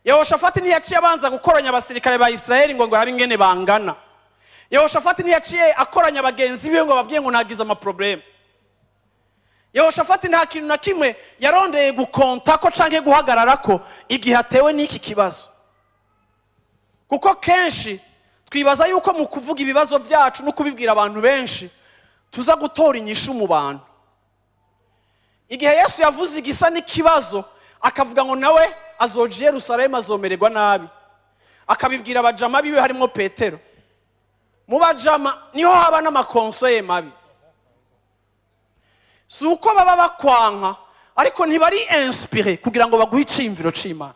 Yehoshafati ntiyaciye abanza gukoranya abasirikare ba Isirayeli ngo arabe ingene bangana. Yehoshafati ntiyaciye akoranya bagenzi biwe ngo ababwiye ngo nagize amaproblèmes. Yehoshafati nta kintu na kimwe yarondeye gukonta ko canke guhagarara ko igihe atewe n'iki kibazo, kuko kenshi twibaza yuko mu kuvuga ibibazo byacu no kubibwira abantu benshi tuza gutora inyishu mu bantu. Igihe Yesu yavuze igisa n'ikibazo, akavuga ngo nawe azoja i Yerusalemu, azomererwa nabi, akabibwira abajama biwe harimo Petero. Mu bajama niho haba n'amaconseils mabi. Si uko baba bakwanka, ariko ntibari inspirés kugira ngo baguhe iciyumviro c'Imana.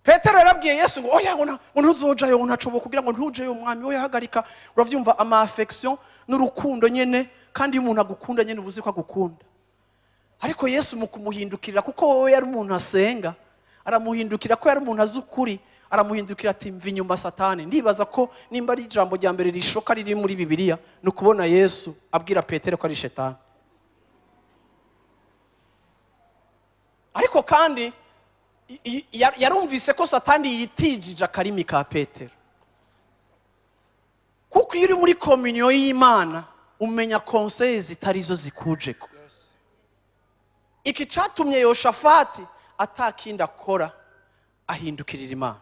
Petero yarabwiye Yesu ngo oya, ngo ngo ntuzojayo, ngo ntacobo kugira ngo ntujeyo umwami. Oya, hagarika. Uravyumva, ama affection n'urukundo nyene. Kandi iyo umuntu agukunda nyene, uba uzi ko agukunda. Ariko Yesu mu kumuhindukirira, kuko wowe yari umuntu asenga, aramuhindukira ko yari umuntu azi ukuri, aramuhindukira ati: "Mva inyuma, Satani." Ndibaza ko nimba ari ijambo rya mbere rishoka riri muri Bibiliya, ni ukubona Yesu abwira Petero ko ari shetani. Ariko kandi yarumvise ko Satani yitijije akarimi ka Petero, kuko iyo uri muri communion y'Imana umenya conseils zitari zo zikujeko. Iki catumye Yoshafati atakindi akora, ahindukirira Imana.